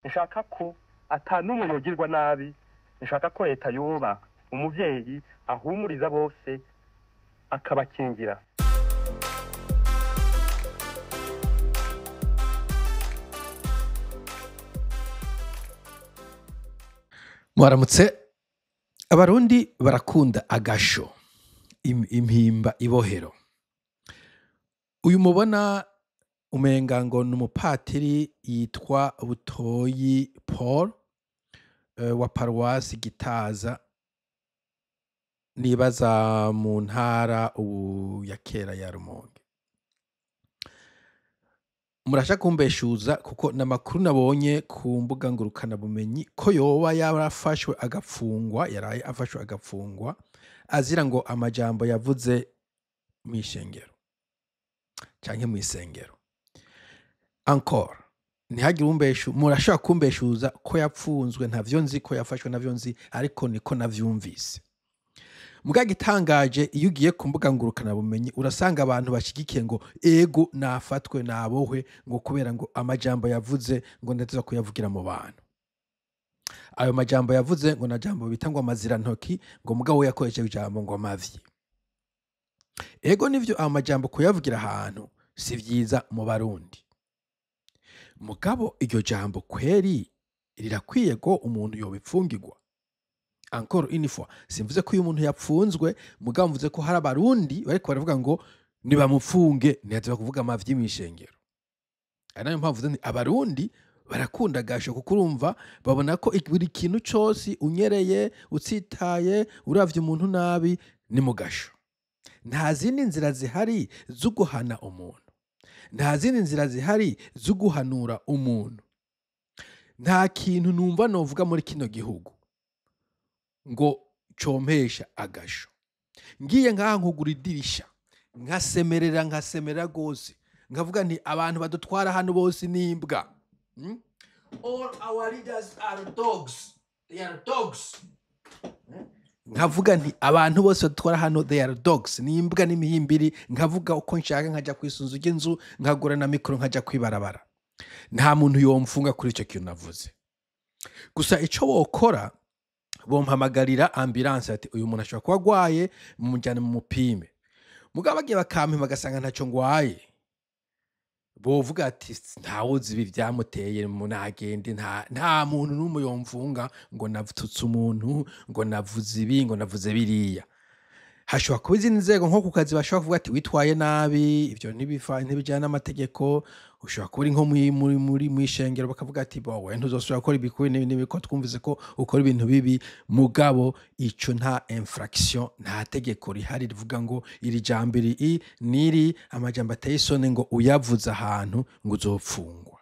Nshaka ko ata n'umwe yogirwa nabi. Nshaka ko leta yoba umuvyeyi ahumuriza bose, akabakingira. Mwaramutse. Abarundi barakunda agasho, impimba ibohero. Uyu mubona umenga ngo ni umupatiri yitwa Butoyi Paul, wa paruwasi Gitaza, nibaza mu ntara ubu ya kera ya Rumonge. Murasha kumbeshuza kuko n'amakuru nabonye ku mbuga ngurukanabumenyi ko yoba yarafashwe agapfungwa, yaraye afashwe agapfungwa azira ngo amajambo yavuze mw'ishengero canke mw'isengero. Encore ntihagire umbeshu, murashobora kumbeshuza ko yapfunzwe, ntavyo nzi, ko yafashwe ntavyo nzi, ariko niko navyumvise. Muga gitangaje, iyo ugiye ku mbuga ngurukanabumenyi urasanga abantu bashigikiye ngo ego nafatwe nabohwe, ngo kubera ngo amajambo yavuze ngo ndaza kuyavugira mu bantu. Ayo majambo yavuze ngo na jambo bita ngo amazirantoki, ngo mugabo we yakoresheje ijambo ngo amavyi. Ego nivyo, ayo majambo kuyavugira ahantu si vyiza mu Barundi. Mugabo iryo jambo kweri rirakwiye ko umuntu yobipfungirwa? Encore une fois, simvuze ko uyu muntu yapfunzwe, mugabo mvuze ko hari Abarundi bariko baravuga ngo nibamupfunge, ntiyaza kuvuga amavyi mw'ishengero. Ari nayo mpamvu mvuze nti Abarundi barakunda agasho, kuko urumva babona ko buri kintu cose unyereye, utsitaye, uravye umuntu nabi ni mu gasho. Nta zindi nzira zihari zo guhana umuntu, nta zindi nzira zihari zo guhanura umuntu. Nta kintu numva novuga muri kino gihugu ngo compesha agasho. Ngiye ngaha nkugura idirisha, nkasemerera, nkasemerera gose, nkavuga nti abantu badutwara hano bose ni imbwa. All our leaders are dogs. They are dogs. Nkavuga nti abantu bose badutwara hano they are dogs, ni imbwa n'imihimbiri. Nkavuga uko nshaka, nkaja kwisunzu ry'inzu, nkagura na mikoro, nkaja kwibarabara. Nta muntu yomfunga kuri ico kintu navuze. Gusa ico bokora, bompamagarira ambulance, ati uyu muntu ashobora kuba agwaye, mumujyane mu mupime. Mugabo bagiye bakampima bagasanga ntaco ngwaye, bovuga ati ntawuzi ibi vyamuteye, nagende. Nta muntu n'umwe yomfunga ngo navututse umuntu, ngo navuze ibi, ngo navuze biriya. Hashobora kuba izindi nzego, nko ku kazi bashobora kuvuga ati witwaye nabi, ivyo ntibijyana n'amategeko. Ushobora kuba uri nko muri mw'ishengero, bakavuga ati bowe ntuzosubira gukora ibikubi n'ibi n'ibi, ko twumvise ko ukora ibintu bibi. Mugabo ico nta infraction, nta tegeko rihari rivuga ngo iri jambo iri i niri amajambo ateye isoni ngo uyavuze ahantu ngo uzopfungwa.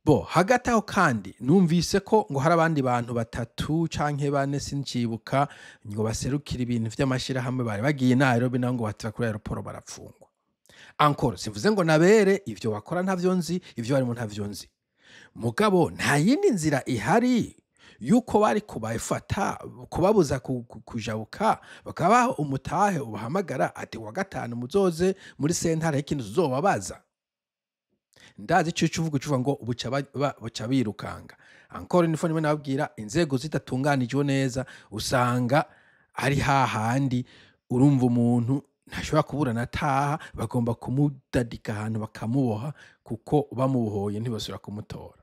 Bo hagati aho kandi numvise ko ngo hari abandi bantu batatu canke bane, sincibuka, ngo baserukira ibintu vy'amashirahamwe bari bagiye Nairobi, nabo ngo batira kuri aéroport barapfungwa. Encore simvuze ngo nabere, ivyo bakora ntavyo nzi, ivyo barimo ntavyo nzi. Mugabo nta yindi nzira ihari yuko bari kubafata, kubabuza kujabuka, bakabaha umutahe ubahamagara ati wa gatanu muzoze muri sentare, ikintu tuzobabaza. Ndazi ico uvuga, ucuvuga ngo buca birukanga. Encore une fois, nimwe nababwira, inzego zidatunganijwe neza usanga ari hahandi urumva umuntu ntashobora kuburana ataha, bagomba kumudadika ahantu bakamuboha, kuko bamubohoye ntibasubira kumutora.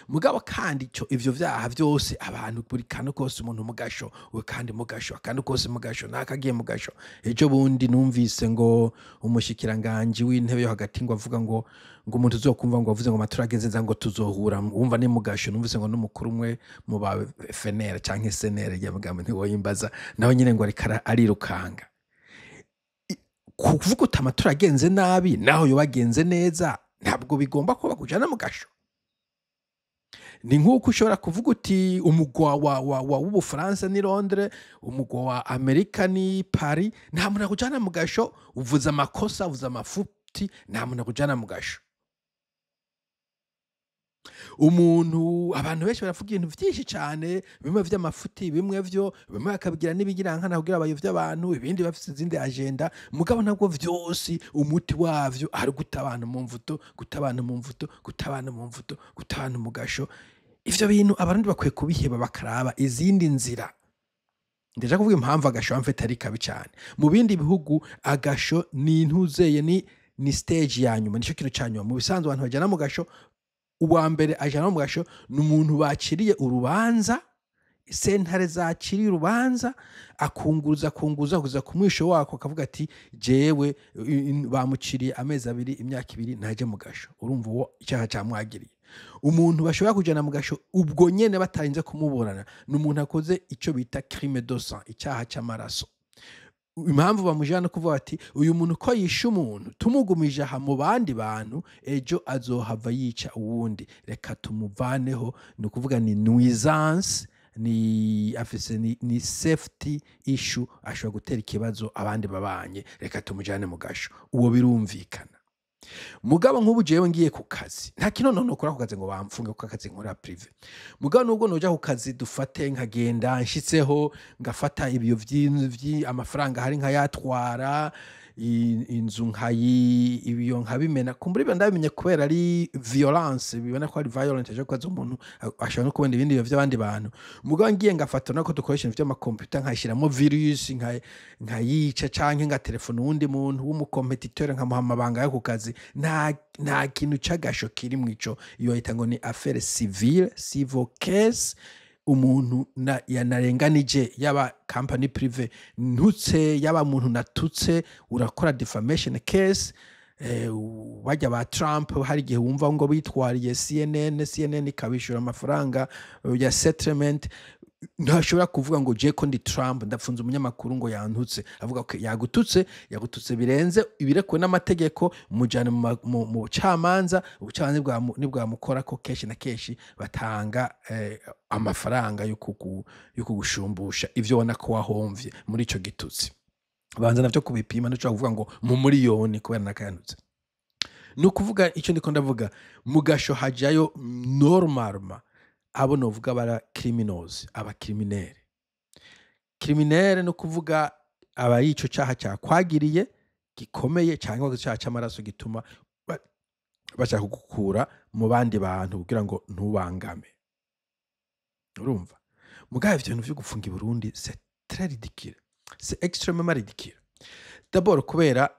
Mugabo kandi ico ivyo vyaha vyose, abantu buri kantu kose umuntu mugasho, we kandi mugasho, akantu kose mugasho, nakagiye mugasho. Ejo bundi numvise ngo umushikiranganji w'intebe yo hagati ngo avuga ngo umuntu uzokumva ngo avuze ngo amatora ageze nza ngo tuzohura, wumva ni mugasho. Numvise ngo n'umukuru umwe mu ba FNL canke SNL ya mugambo ntiwoyimbaza, nawe nyene ngo ariko arirukanga. Kuvuga uti amatora agenze nabi, naho yoba agenze neza, ntabwo bigomba kuba kujana mu gasho. Ni nk'uko ushobora kuvuga uti umugwa wa w'Ubufaransa ni Londres, umugwa wa Amerika ni Paris, nta muntu akujana mu gasho. Uvuze amakosa, uvuze amafuti, nta muntu akujana mu gasho. Umuntu, abantu benshi baravuga ibintu vyinshi cane, bimwe vy'amafuti, bimwe vyo bimwe bakabigira n'ibigirankana kugira bayovye abantu, ibindi bafise izindi agenda. Mugabo ntabwo vyose umuti wavyo ari guta abantu mu mvuto, guta abantu mu mvuto, guta abantu mu mvuto, guta abantu mu gasho. Ivyo bintu Abarundi bakwiye kubiheba, bakaraba izindi nzira. Ndaja kuvuga impamvu agasho en fait ari kabi cane. Mu bindi bihugu agasho ni intuzeye, ni stage ya nyuma, nico kintu ca nyuma. Mu bisanzwe abantu bajana mu gasho, uwa mbere ajana mu gasho ni umuntu baciriye urubanza, sentare zakiriye urubanza, akunguruza, akunguruza kugeza ku mwisho wako, akavuga ati: "Jewe bamuciriye amezi 2, imyaka 2, ntaje mu gasho." Urumva uwo icyaha camwagiriye. Umuntu bashobora kujana mu gasho ubwo nyene batarinze kumuburana ni umuntu akoze ico bita crime de sang, icyaha c'amaraso. Impamvu bamujana kuvuga ati: "Uyu muntu ko yishe umuntu, tumugumije aha mu bandi bantu, ejo azohava yica uwundi, reka tumuvaneho." Ni ukuvuga ni nuisance, ni afise ni safety issue, ashobora gutera ikibazo abandi babanye, reka tumujane mu gasho. Uwo birumvikana. Mugabo nk'ubu jewe ngiye ku kazi, nta kintu none nokora ku kazi ngo bamfunge, kuko akazi nkora privé. Mugabo nubwo noja ku kazi, dufate nkagenda, nshitseho ngafata ibiyo amafaranga hari nkayatwara, inzu nkayi ibiyo nkabimena, kumbura ibyo ndabimenye kubera ari violence, bibona ko ari violent, aje kukaza umuntu ashobora no kubona ibindi biyo vy'abandi bantu. Mugabo ngiye ngafata nako dukoresha ibintu vy'amakompiyuta, nkayishiramo virus, nkayica, canke ngatelefona uwundi muntu w'umu compétiteur, nkamuha amabanga yo ku kazi, nta kintu c'agasho kiri mw'ico. Iyo bayita ngo ni affaire civile, civil case. Umuntu yanarenganije, yaba company privé ntutse, yaba muntu natutse, urakora defamation case. Bajya ba Trump, hari igihe wumva ngo bitwariye CNN, CNN ikabishura amafaranga ya settlement. Ntashobora kuvuga ngo: "Je ko ndi Trump, ndafunze umunyamakuru ngo yantutse." Avuga ko yagututse, yagututse birenze ibirekuwe n'amategeko, mujane mu bucamanza. Ubucamanza nibwamukora ko kenshi na kenshi batanga amafaranga yo kugushumbusha ivyo ubona ko wahomvye muri ico gitutsi. Banza navyo kubipima, ntushobora kuvuga ngo mu miliyoni kubera nakayantutse. Ni ukuvuga icyo ndiko ndavuga, mu gasho hajayo normalement abo novuga bara criminals, aba criminels. Criminel no kuvuga aba ari ico caha cakwagiriye gikomeye, cyangwa icyaha c'amaraso gituma bashaka kugukura mu bandi bantu kugira ngo ntubangame. Urumva, mugabo ivyo bintu vyo gufunga i Burundi, c'est très ridicule, c'est extrêmement ridicule. D'abord kubera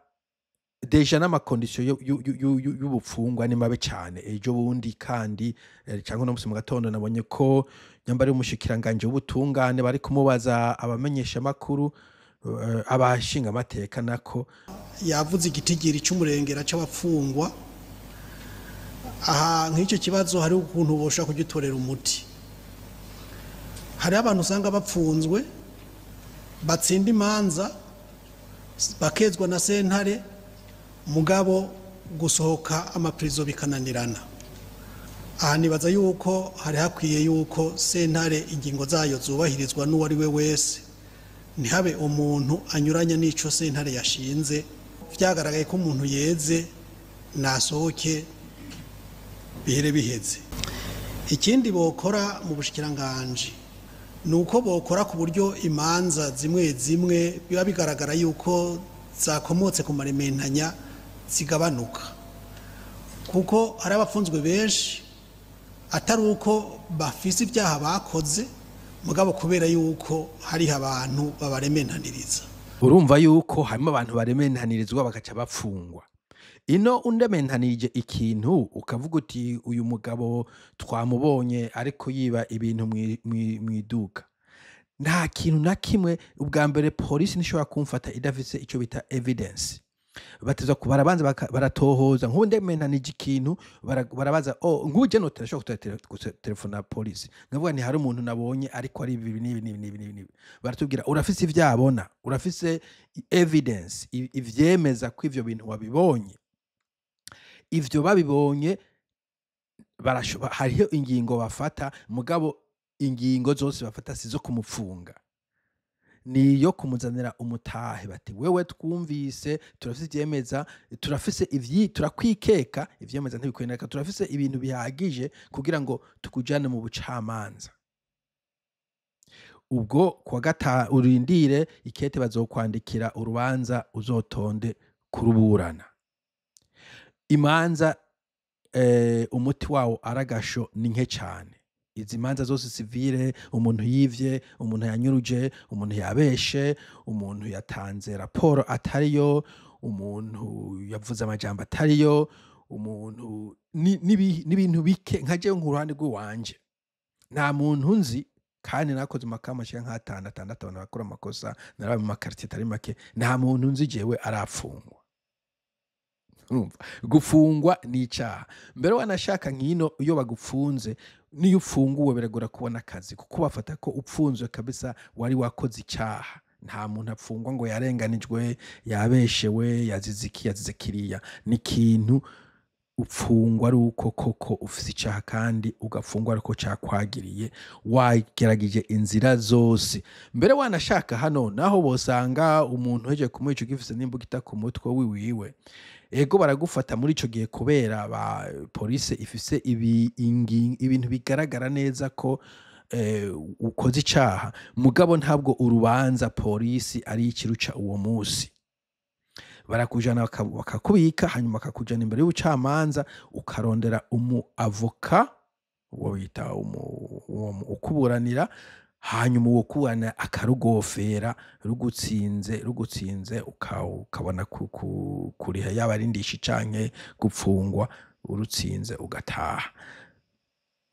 déjà n'ama conditions y'ubupfungwa ni mabi cyane. Ejo bundi kandi cyangwa uno musi mu gatondo, nabonye ko nyambari w'umushikiranganje w'ubutungane bari kumubaza abamenyeshamakuru, abashinga amateka nako. Yavuze igitigiri cy'umurengera cy'abapfungwa. Aha nk'icyo kibazo hariho ukuntu boshobora kugitorera umuti. Hariho abantu usanga bapfunzwe, batsinda imanza, bakezwa na sentare, mugabo gusohoka amapirizo bikananirana. Aha nibaza yuko hari hakwiye yuko sentare ingingo zayo zubahirizwa n'uwo ari we wese, ntihabe umuntu anyuranya n'ico sentare yashinze. Vyagaragaye ko umuntu yeze, nasohoke, bihere biheze. Ikindi bokora mu bushikiranganji ni uko bokora ku buryo imanza zimwe zimwe biba bigaragara yuko zakomotse ku marementanya zigabanuka, kuko hari abafunzwe benshi atari uko bafise ibyaha bakoze, mugabo kubera yuko hariho abantu babarementaniriza. Urumva yuko harimo abantu barementanirizwa bagaca bapfungwa. Ino undementanirije ikintu, ukavuga uti: "Uyu mugabo twamubonye ariko yiba ibintu mw'iduka," nta kintu na kimwe. Ubwa mbere polisi ntishobora kumfata idafise icyo bita evidence. Bateza barabanza baratohoza. Nk'ubu ndementanije ikintu, barabaza: "Oh." Nk'ubu je noterashobora gutelefona polisi nkavuga nti: "Hari umuntu nabonye ariko ari ibi n'ibi n'ibi n'ibi n'ibi n'ibi." Baratubwira: "Urafise ivyo abona? Urafise evidence ivyemeza ko ivyo bintu wabibonye?" Ivyo babibonye, hariho ingingo bafata. Mugabo ingingo zose bafata sizo kumupfunga. Niyo kumuzanira umutahe, bati: "Wewe twumvise, turafise ivyemeza, turafise ivyi, turakwikeka, ivyemeza ntibikweneka, turafise ibintu bihagije kugira ngo tukujane mu bucamanza." Ubwo kuwa gata urindire ikete, bazokwandikira urubanza, uzotonde kuruburana. Imanza umuti wawo aragasho ni nke cane. Izi manza zose civile, umuntu yivye, umuntu yanyuruje, umuntu yabeshe, umuntu yatanze raporo atariyo, umuntu yavuze amajambo atariyo, umuntu n'ibintu bike. Nka jewe nk'uruhande rw'iwanje, nta muntu nzi, kandi nakoze amakama ashika nk'atanu, atandatu, abantu bakora amakosa, narabaye mu makaritiye atari make, nta muntu nzi jewe arafungwa. Urumva, gufungwa ni icaha. Mbere wanashaka nkino, iyo bagupfunze, niyo ufunguwe biragora kubona akazi, kuko bafata ko upfunzwe kabisa wari wakoze icaha. Nta muntu apfungwa ngo yarenganijwe, yabeshewe, yazize iki, yazize kiriya. Ni ikintu upfungwa ari uko koko ufise icaha, kandi ugafungwa ari uko cakwagiriye, wagerageje inzira zose. Mbere wanashaka hano naho bosanga umuntu uhejeje kumwica ugifise n'imbugita ku mutwe wiwiwe, ego baragufata muri ico gihe, kubera ba polisi ifise ibintu bigaragara neza ko ukoze icaha. Mugabo ntabwo urubanza polisi ari ikiruca uwo musi. Barakujana bakakubika, hanyuma bakakujana imbere y'ubucamanza, ukarondera umu avocat, uwo bita ukuburanira, hanyuma uwo kuburanira akarugofera. Rugutsinze ukabona kuriha, yaba ari indishi canke gupfungwa. Urutsinze ugataha.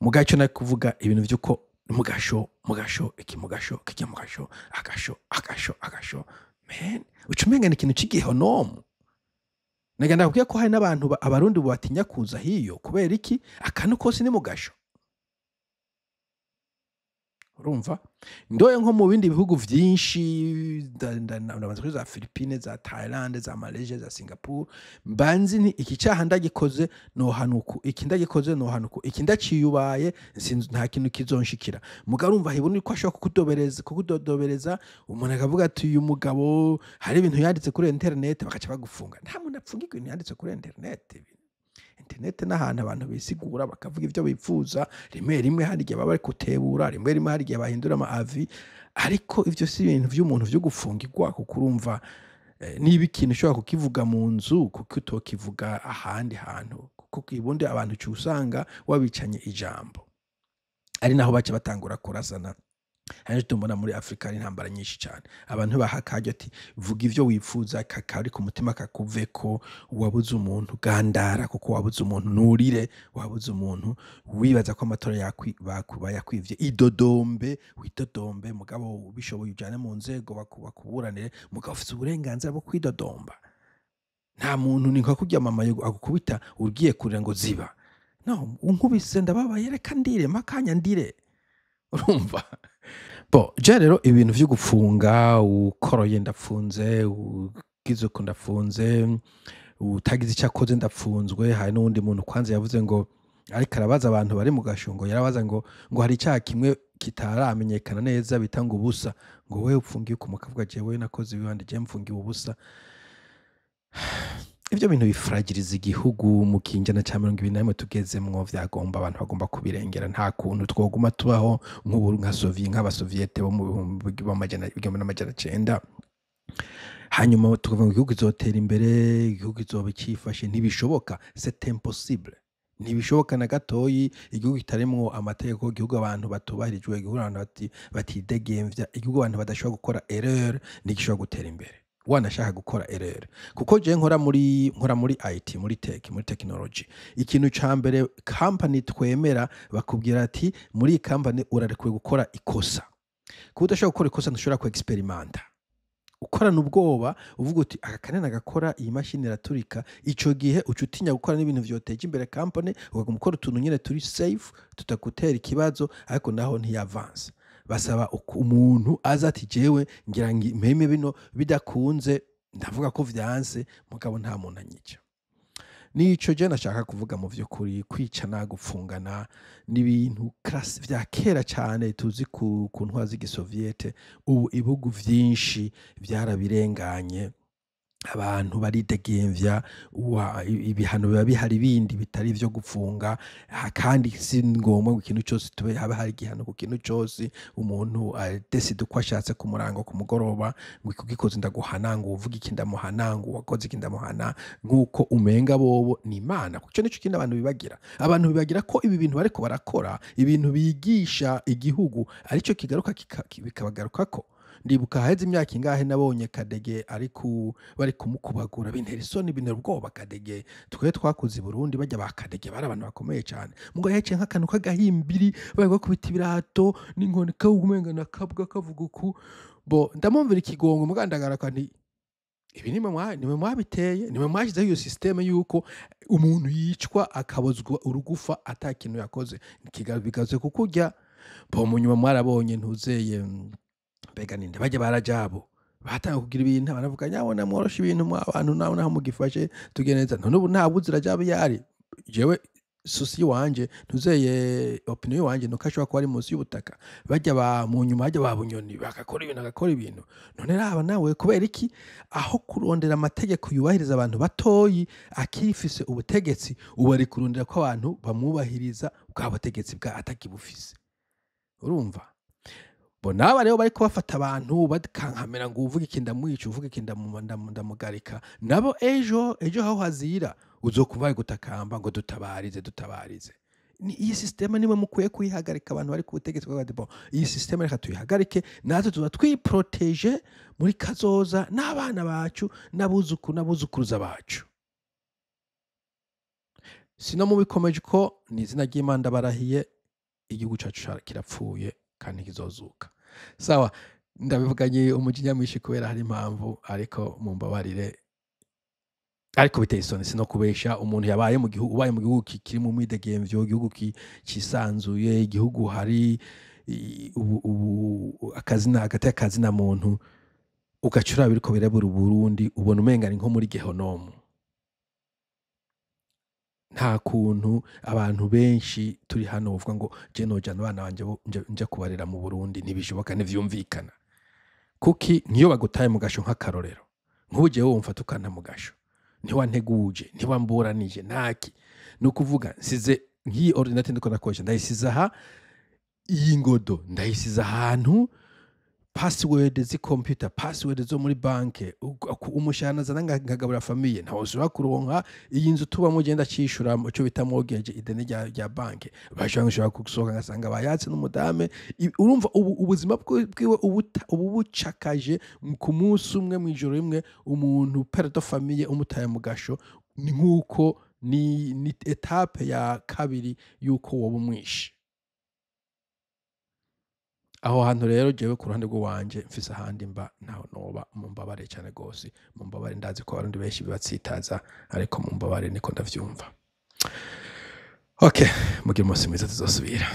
Mugabo ico nari kuvuga, ibintu vy'uko mugasho, mugasho iki, mugasho kijya, mugasho, agasho, agasho, agasho, man, uca umenga ni ikintu c'igihonomu. Nagira ndakubwira ko hari n'abantu Abarundi batinya kuza hiyo. Kubera iki? Akantu kose ni mugasho. Urumva, ndoye nko mu bindi bihugu vyinshi, ndabanza kuri za Philippines, za Thailand, za Malaysia, za Singapore, mbanzi nti iki cyaha ndagikoze nohanuku, iki ndagikoze nohanuku, iki ndaciyubaye, nta kintu kizonshikira. Mugabo urumva hibona ko ashobora kukudodobereza, umuntu akavuga ati: "Uyu mugabo hari ibintu yanditse kuri internet," bakaca bagufunga. Nta muntu apfunga ibintu yanditse kuri internet. Internet n'ahantu abantu bisigura, bakavuga ivyo bipfuza. Rimwe rimwe hari igihe baba bari kutebura, rimwe rimwe hari igihe bahindura ama avis, ariko ivyo si ibintu vy'umuntu vyo gufungirwa, kuko urumva niba ikintu ushobora kukivuga mu nzu, kuko utokivuga ahandi hantu? Kuko ubundi abantu uca usanga wabicanye ijambo, ari naho baca batangura kurasana. Hari tumbona muri Afrika hari intambara nyinshi cyane. Abantu baha akaryo ati: "Vuga ivyo wifuza, kakari ku mutima kakuveko. Wabuze umuntu, gandara kuko wabuze umuntu, nurire wabuze umuntu. Wibaza ko amatora bayakwivye, idodombe, widodombe. Mugabo ubishoboye ujane mu nzego bakuburanire, mugabo ufise uburenganzira bwo kwidodomba." Nta muntu, ni nka kurya mama agukubita ugiye kurira ngo: "Ziba." No unkubise ndababaye, reka ndire makanya ndire. Urumva, bo je rero ibintu vyo gufunga, ukoroye ndapfunze, ugize uko ndapfunze, utagize icyo akoze ndapfunzwe. Hari n'uwundi muntu kwanza yavuze ngo ariko arabaza abantu bari mu gashungo, yarabaza ngo hari icyaha kimwe kitaramenyekana neza bita ngo ubusa, ngo wewe upfungiye ku mukavuga: "Jewe nakoze ibibandi, je mfungiwe ubusa." Ibyo bintu bifuragiriza igihugu mu kinjana cya 21 tugezemwo. Vyagomba abantu bagomba kubirengera. Nta kuntu twoguma tubaho nk'ubu nka nk'abasoviyete bo mu 1900, hanyuma tukavuga ngo igihugu kizotera imbere, igihugu kizoba cifashe. Ntibishoboka, c'est impossible, ntibishoboka na gatoyi. Igihugu kitarimwo amategeko, igihugu abantu batubahirijwe, igihugu abantu batidegemvya, igihugu abantu badashobora gukora erreur, ntigishobora gutera imbere. Wanashaka gukora erreur, kuko je nkora muri IT, muri tech, muri technology, ikintu ca mbere company twemera, bakubwira ati: "Muri iyi company urarekuwe gukora ikosa." Kuba udashobora gukora ikosa, ntushobora ku experimenta. Ukorana ubwoba, uvuga uti: "Aka kanini agakora, iyi mashini iraturika." Ico gihe uca utinya gukora n'ibintu vyoteje imbere company, ukaguma ukora utuntu nyene turi safe, tutagutera ikibazo, ariko naho ntiyavanse. Basaba umuntu aza ati: "Jewe ngira mpeme bino, bidakunze ndavuga ko vyanse, mugabo nta muntu anyica." Nico je nashaka kuvuga mu vy'ukuri. Kwicana, gupfungana n'ibintu vya kera cane tuzi ku ntwaro z'igisoviete. Ubu ibihugu vyinshi vyarabirenganye, abantu baridegemvya, ibihano biba bihari bindi bitari ivyo gupfunga. Kandi si ngombwa ngo ikintu cose tube habe hari igihano ku kintu cose. Umuntu adesida uko ashatse ku murango, ku mugoroba, ngo iki ndaguhana, ngo uvuga iki ndamuhana, ngo uwakoze iki ndamuhana, nk'uko umenga bobo ni Imana. Kuko nico kindi abantu bibagira, abantu bibagira ko ibi bintu bariko barakora, ibintu bigisha igihugu arico kigaruka bikabagarukako. Ndibuka haheze imyaka ingahe nabonye Kadege bari kumukubagura, bintera isoni, bintera ubwoba. Kadege twe twakuze i Burundi, bajya ba Kadege bari abantu bakomeye cyane. Mugo yaciye nk'akantu k'agahimbiri, bari bakubita ibirato n'inkoni, kawumenga na kabwa kavuga uku. Bo ndamumvira ikigongo, mugandagara nti ibi nimwe mwabiteye, nimwe mwashyizeho iyo système yuko umuntu yicwa akabozwa urugufa ata kintu yakoze, bigaze kukurya. Bo mu nyuma mwarabonye ntuzeye, mbega ninde bajya barajabo batanga kugira ibintu, baravuga nyabona mworosha ibintu mwa abantu nawe naho mugifashe tugeneza. None ubu nta buzi Rajabo yari. Jewe souci wanje, ntuzeye, opinion wanje nuko ashobora kuba ari munsi y'ubutaka. Bajya ba mu nyuma bajya ba Bunyoni bagakora ibintu, agakora ibintu. None raba nawe, kubera iki aho kurondera amategeko yubahiriza abantu batoyi akifise ubutegetsi, ubu ari kurondera ko abantu bamwubahiriza bwa butegetsi bwa atakibufise? Urumva bo naba rero bariko bafata abantu bakankamera ngo uvuga iki ndamwica, uvuga iki ndamugarika. Nabo ejo ejo aho hazira uzokuva bari gutakamba ngo dutabarize, dutabarize. Ni iyi système nimwe mukwiye kuyihagarika. Abantu bari ku butegetsi bwa bon, iyi système reka tuyihagarike, natwe tuba twiprotège muri kazoza n'abana bacu n'abuzukuru n'abuzukuruza bacu. Sino mubikomeje ko ni izina ry'Imana ndabarahiye, igihugu cacu kirapfuye kandi kizozuka. Sawa, ndabivuganye umujinya mwinshi kubera hari impamvu, ariko mumbabarire. Ariko biteye isoni, sino kubesha umuntu yabaye mu gihugu, ubaye mu gihugu kiri mu mwidegemvyo, igihugu cisanzuye, igihugu hari ubu akazina hagati y'akazina muntu, ugaca uraba biriko birabura Burundi, ubona umenga ni nko muri gehonomu. Nta kuntu abantu benshi turi hano bavuga ngo je nojana abana banje nje kubarera mu Burundi. Ntibishoboka, ntivyumvikana. Kuki niyo bagutaye mu gasho, nk'akarorero nk'ubu jewe wumfata ukanta mu gasho, ntiwanteguje, ntiwamburanije, ntaki. Ni ukuvuga nsize nk'iyi ordinateur ndiko ndakoresha, ndayisize aha, iyi ngodo ndayisize ahantu, password zi computer, password zo muri banke, umushahara nazana nkagabura famille ntawe ushobora kuronka. Iyi nzu tubamo genda cishura ico bita mortgage, ideni rya banke, bashobora gusohoka ngasanga bayatse n'umudame. Urumva ubu ubuzima bwiwe ubu bucakaje ku munsi umwe, mw'ijoro rimwe. Umuntu père de famille umutaye mu gasho ni nkuko ni étape ya kabiri yuko woba umwishe. Aho hantu rero jewe ku ruhande rw'iwanje mfise ahandi mba ntaho noba. Mumbabare cyane gose, mumbabare. Ndazi ko abarundi benshi bibatsitaza, ariko mumbabare, niko ndavyumva. Okay, mugire umunsi mwiza, tuzosubira.